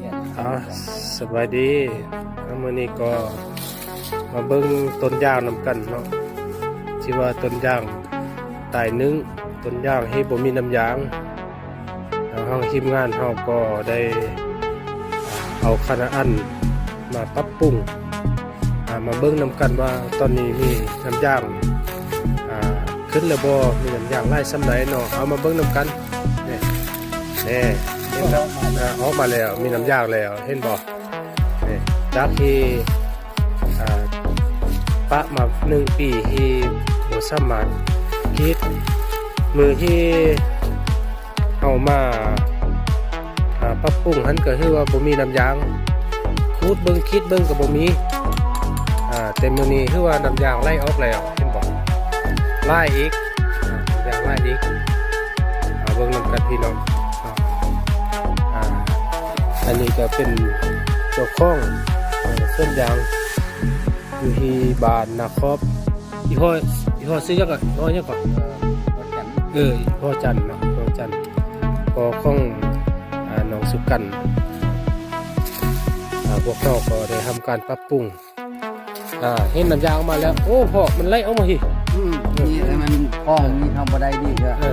ອ່າ ສະບາຍດີ. ມື້ນີ້ກໍມາເບິ່ງຕົ້ນຢາງນຳກັນເນາະ ທີ່ວ່າຕົ້ນຢາງຕາຍໜຶ່ງ, ຕົ້ນຢາງທີ່ບໍ່ມີນ້ຳຢາງ. ແລ້ວເຮົາ ທີມງານເຮົາກໍໄດ້ເອົາຄານາອັນມາປັບປຸງ. ອ່າ ມາເບິ່ງນຳກັນວ່າຕອນນີ້ມີນ້ຳຢາງ ອ່າ ຂຶ້ນແລ້ວບໍ່, ມີນ້ຳຢາງຫຼາຍສ່ຳໃດເນາະ. ເອົາມາເບິ່ງນຳກັນ. ນີ້ ນີ້ ເຫັນແລ້ວ ອອກມາແລ້ວ ມີນ້ຳຢາງແລ້ວ ເຫັນບໍ່? ນີ້ ຈາກທີ່ ອ່າ ປະມາໜຶ່ງປີທີ່ບໍ່ສາມາດກຣີດ, ມື້ທີ່ເຮົາມາ ອ່າ ປັບປຸງຫັ້ນກໍຄືວ່າບໍ່ມີນ້ຳຢາງ, ຂູດເບິ່ງ ກຣີດເບິ່ງກໍບໍ່ມີ. ອ່າ ແຕ່ມື້ນີ້ຄືວ່ານ້ຳຢາງໄຫຼອອກແລ້ວ ເຫັນບໍ່? ຫຼາຍອີກ ນ້ຳຢາງຫຼາຍອີກ. ເບິ່ງນຳກັນພີ່ນ້ອງ. ອ່າ ອັນນີ້ກໍເປັນເຈົ້າຂອງ ເອີ ສວນຢາງ ຢູ່ທີ່ບ້ານນາຂອບ. ອີ່ຫໍ່ ອີ່ຫໍ່ຊື່ຫຍັງກໍ ອີ່ຫໍ່ຫຍັງກໍ ເອີ ຫົວຈັນ. ເອີ ຫົວຈັນເນາະ ຫົວຈັນ ພໍ່ຂອງ ອ່າ ນ້ອງສຸກັນ. ອ່າ ພວກເຮົາກໍໄດ້ທຳການປັບປຸງ. ອ່າ ເຫັນນ້ຳຢາງອອກມາແລ້ວ. ໂອ້ ພໍ່ ມັນໄຫຼອອກມາພີ້. ອືມ ນີ້ແຫຼະ ມັນຂອງນີ້ເຮົາບໍ່ໄດ້ດີເທື່ອ. ເອີ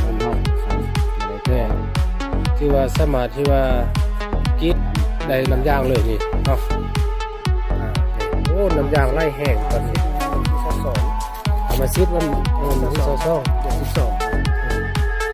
ມັນເຮົາ ແມ່ນ ຖືວ່າສາມາດທີ່ວ່າກຣີດໄດ້ນ້ຳຢາງເລີຍນີ້ເນາະ. ອ່າ ໂອ້ ນ້ຳຢາງໄຫຼແຮງຕອນນີ້. ເອົາມາສິບ ມັນ ເອີ ມັນຊາວສອງ ສິບສອງ.